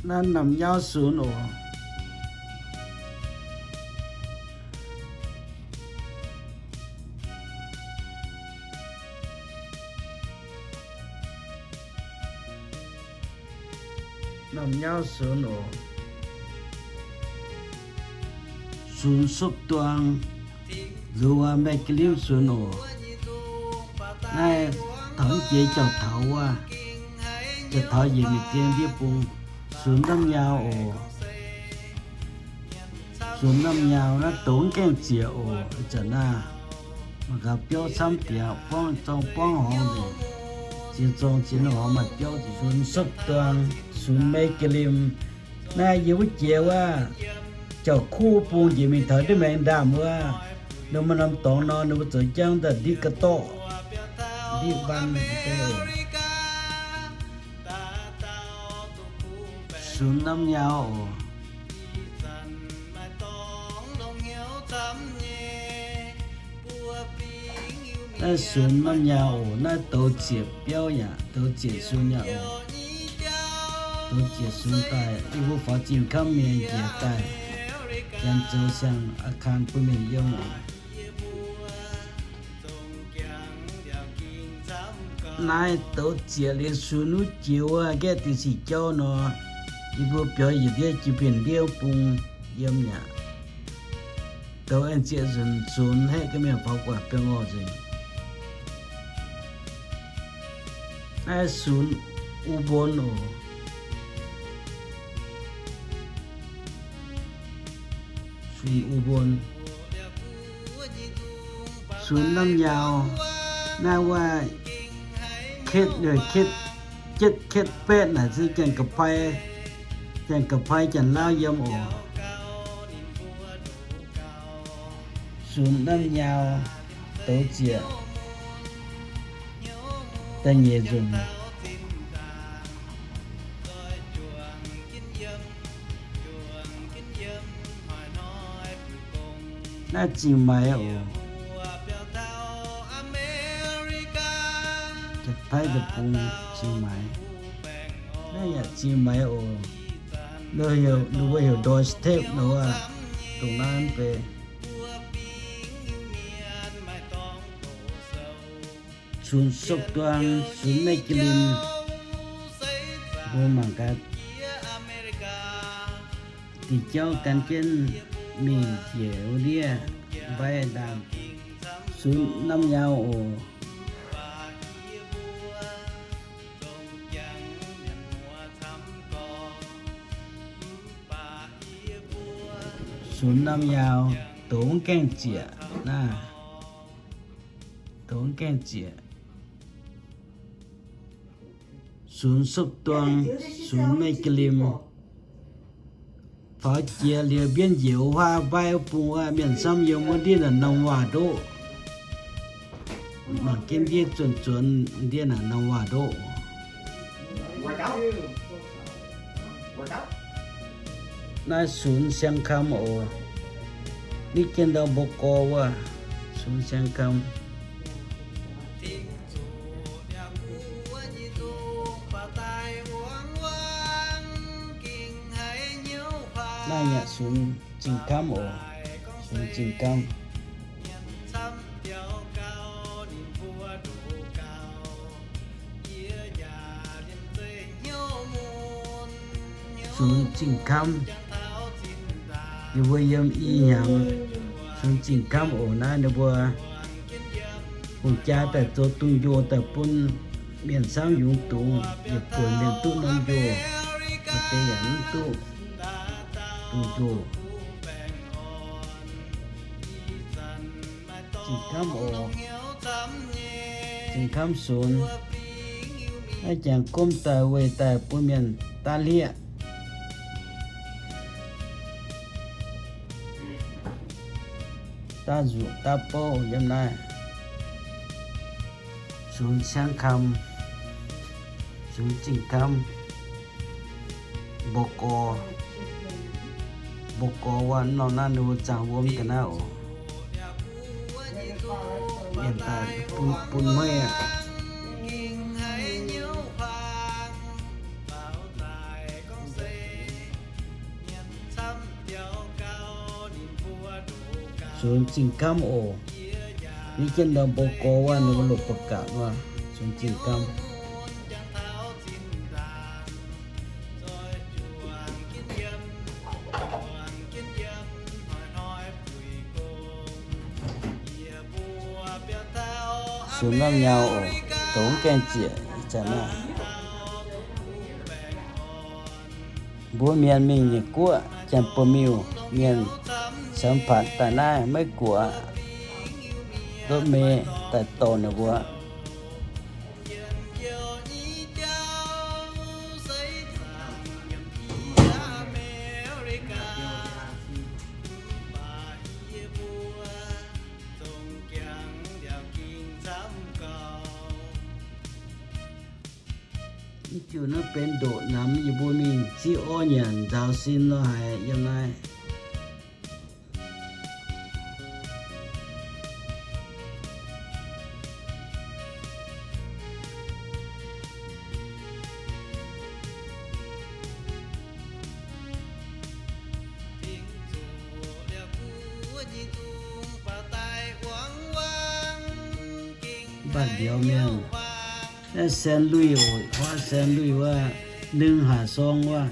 Naaiv Namh Nyauv Sunx oc. Namh Nyauv Sunx oc. Sunx Sopv Duang, Luoz Maaih Ga'limv Sunx oc. Naaiv taux jiex jauv-taux wuov, jauv-taux njiec mingh dien ndiev bung, Sunx Namh Nyauv oc. Sunx Namh Nyauv naaiv douz mv gaengh ziec oc. Zanc naaiv mangc gaax biauv camv diac, buangv zorng buangv horngz nzengc, ziex zorng ziex horngz maaih biauv. Sunx Sopv Duang, Sunx Maaih Ga'limv. Naaiv yie wuov jiex wuov, jauv-kuv bung njiec mingh taux ndiev maengx ndaamv wuov, ninh mbuo norm dorngx nor ninh mbuo zoux jangv daaih ndiev ga'dorqv, ndiev ban. Sunx Namh Nyauv oc. Naaiv Sunx Namh Nyauv oc. Naaiv douz ziec biauv yaac douz ziec sunx yaac oc. Douz ziec sunx daaih, yie mbuo faaux Zingh Kamv mienh njiec daaih, janx zoux siang-a'c kaan bun mienh yiem oc. Naaiv douz ziec liuz sunx wuov jiex wuov, nqaeqv diuh sic jauv nor, yie mbuo biaux yietc ndiev jiex mbenc ndiev bung yiem yaac douz aengx ziec nzunc sunx haeqv ga'mienh faaux gu'nguaaic biangh orqc nzengc. Naaiv sunx U Mbon oc. Sunx U Mbon. Sunx Namh Nyauv, naaiv wuov ketv, ketv, jatv ketv betv naaic se Janx-Ga'pai, Janx-Ga'pai Janx-Lauv yiem oc. Sunx Namh Nyauv douz ziec da'nyeic nzunc. Naaiv Zingh Maix oc. Jatv Taiv deic-bung, Zingh Maix. Naaiv yaac Zingh Maix oc. Ninh mbuo heuc Doris Tape nor wuov, dongh naaiv mv bei. Sunx Sopv Duang, Sunx Maaih Ga'limv, mbuo mangc gaax diuh jauv gan jienv mingh njiec wuov ndiev mbaih ndaamv. Sunx Namh Nyauv oc. Sunx Namh Nyauv douz mv gaengh ziec naaiv. Douz mv gaengh ziec. Sunx Sopv Duang, Sunx Maaih Ga'limv. Faaux jiex liuz mbienv njiec wuov huaav mbaih wuov bung wuov, mienh camv yiem wuov ndiev naaic norm waac-ndoqv. Mangc jienv ndiev zuonx zuonx ndiev naaic norm waac-ndoqv. Naaiv Sunx Siang-Kamv oc. Nitv jienv ndau Mbou Gorx wuov, Sunx Siang-Kamv. Naaiv yaac Sunx Zingh Kamv oc. Sunx Zingh Kamv. Sunx Zingh Kamv. Ninh mbuo yiem i hnyangx, Sunx Zingh Kamv oc. Naaiv ninh mbuo hungh jaa daaih zoux dungz njoh daaih bun mienh camv yungz dungz, yietc buonc mienh duqv norm njoh, maaih deix yaac mv duqv dungz njoh. Zingh Kamv oc. Zingh Kamv Sunx. Naaiv jangx gomv daaih weih daaih bun mienh daav hlieqv, daav nzuqc, daav bouv yiem naaiv. Sunx Siang-Kamv, Sunx Zingh Kamv, Mbou Gorx, Mbou Gorx wuov norm naaiv ninh mbuo zaangh wuom ga'naaiv oc. Mienh daaih bun, bun mueiv aqv. Zunx zingh gamv oc. Ni jienv ndau mbo gorx wuov, ninh mbuo longc ba'gapc wuov, zunx zingh gamv. Zunx norm nyau oc, douz gaengh ziec ih zanc naaiv. Mbuo mienh mingh nyiec guoqv, janx-buoz-miuh mienh สัมผัส daaih naaiv maiv guoqv, รถเมล์ daaih dorh ninh mbuo. Mv diuh naaiv benx ndoqc namx, yie mbuo mingh ziqv orv nyanc nzaaux sin lorh haic yiem naaiv. Mv baac mbiauz mienh, naaiv saen luih oc, huaav saen luih wuov, nưng haac sorng wuov.